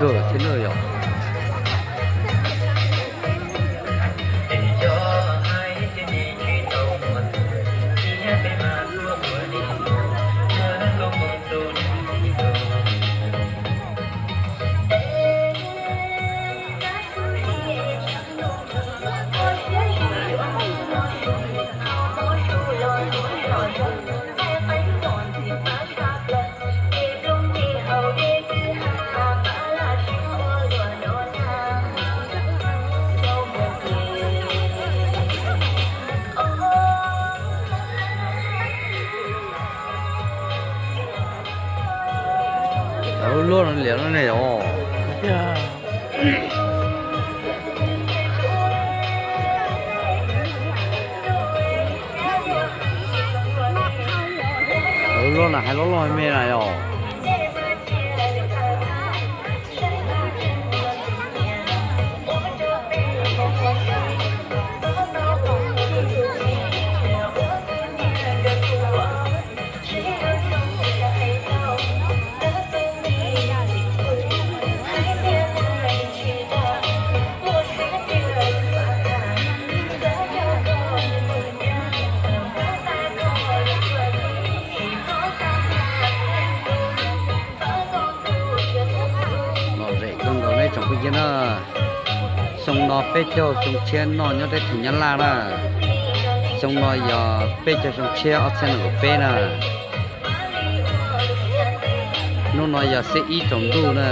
Kawg thiab na yom. Cov lub luaj no liam no ne yom. Cov lub luaj na hais loj loj me na yom. Lom zem kawg nkaus ne tsoom phooj ywg na. Xyoo no peb caug xyoo tshiab noj nyob teb chaws Nyab Laj na. Xyoo no yog peb caug xyoo tshiab ob txhiab nees nkaum peb na. Hnub no yog xiab ib tsaus ntuj na.